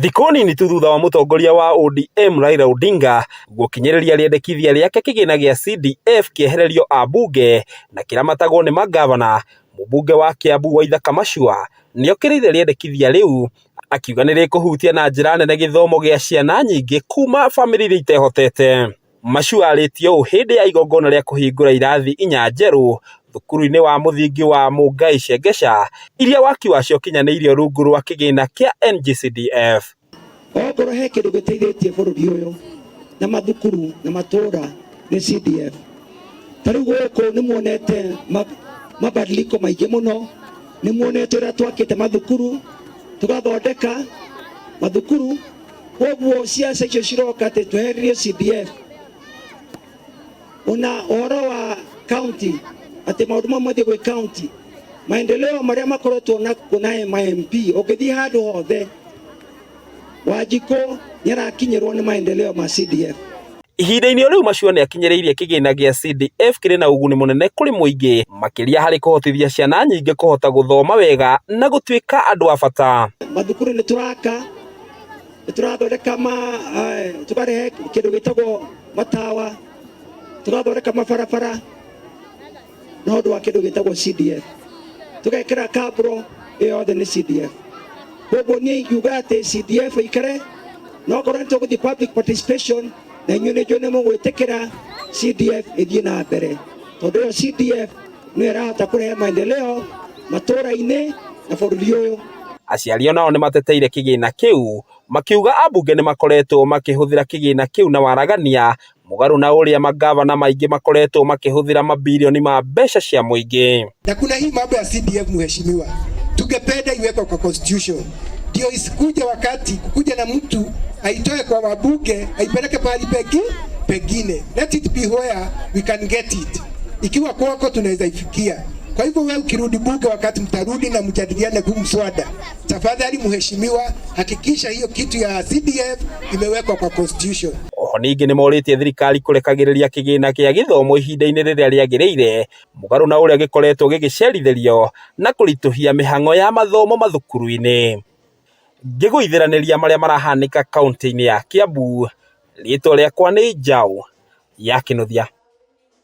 Thikũ nini tu thutha wa mũtongoria wa ODM Raila Odinga gũkinyĩrĩria rĩendekithia rĩake kĩgĩna gĩa CDF kĩehererio ambunge na kĩramatagwo nĩ mangavana, mũmbunge wa Kiambu Waithaka Machua nĩokĩrĩire rĩendekithia rĩu akiuga nĩrĩkũhutia na njĩra nene gĩthomo gĩa ciana nyingĩ kuma bamĩrĩ iria itehotete. Machua arĩtie ũũ hĩndĩ ya igongona rĩa kũhingũra irathi inya njerũ thukuru-inĩ wa mũthingi wa Mũngai Shengesha iria waki wacio ũkinyanĩirio rungu rwa kĩgĩna kĩa NGCDF. Okorwo he kĩndũ gĩteithĩtie bũrũri ũyũ na mathukuru na matũra nĩ CDF. Ta rĩu gũkũ nĩ muonete mabadiliko maingĩ mũno, nĩ muonete ũrĩa twakĩte mathukuru, tũgathondeka mathukuru, koguo ciaca icio ciroka atĩ twehererie CDF. Ona ũhoro wa county atĩ maũndũ mamwe mathiĩ gwĩ county, maendeleo marĩa makoretwo na ma MP ũngĩthiĩ handũ hothe Wanjikũ nĩarakinyĩrwo nĩ maendeleo ma CDF. Ihinda-inĩ o rĩu Machua nĩakinyĩrĩirie kĩgĩna gĩa CDF kĩrĩ na ũguni mũnene kũrĩ mũingĩ makĩria harĩ kũhotithia ciana nyingĩ kũhota gũthoma wega na gũtuĩka andũ a bata. Mathukuru nĩ tũraka, nĩ tũrathondeka ma tũkarehe kĩndũ gĩtagwo matawa, tũgathondeka mabarabara na ũndũ wa kĩndũ gĩtagwo CDF, tũgekĩra kabro ĩyo yothe nĩ CDF. Koguo niĩ ingiuga atĩ CDF ĩikare, no korwo nĩ tũgũthiĩ public participation na inyuĩ nĩ njũĩ nĩ mũgwĩtĩkĩra CDF ĩthiĩ na mbere, tondũ ĩyo CDF nĩyo ĩrahota kũrehe maendeleo matũra-inĩ na bũrũri ũyũ. Aciari onao nĩmateteire kĩgĩna kĩu makiuga ambunge nĩmakoretwo makĩhũthĩra kĩgĩna kĩu na waragania mũgarũ na ũrĩa mangavana maingĩ makoretwo makĩhũthĩra mabilioni ma mbeca cia mũingĩ. Na kuna hii mambo ya CDF mheshimiwa, tungependa iwekwe kwa constitution ndio isikuje wakati kukuja na mtu aitoe kwa wabunge aipeleke pahali pengine. Let it be where we can get it. Ikiwa kwako tunaweza ifikia. Kwa hivyo wewe ukirudi bunge, wakati mtarudi na mjadiliane huu mswada, tafadhali mheshimiwa, hakikisha hiyo kitu ya CDF imewekwa kwa constitution. Oho ningĩ nĩmorĩtie thirikari kũrekagĩrĩria kĩgĩna kĩa gĩthomo ihinda-inĩ rĩrĩa rĩagĩrĩire mũgarũ na ũrĩa gĩkoretwo gĩgĩcerithĩrio na kũritũhia mĩhang'o ya mathomo mathukuru-inĩ. Ngĩgũithĩranĩria marĩa marahanĩka kaunti-inĩ ya Kiambu, rĩtwa rĩakwa nĩ Njaũ ya Kĩnuthia.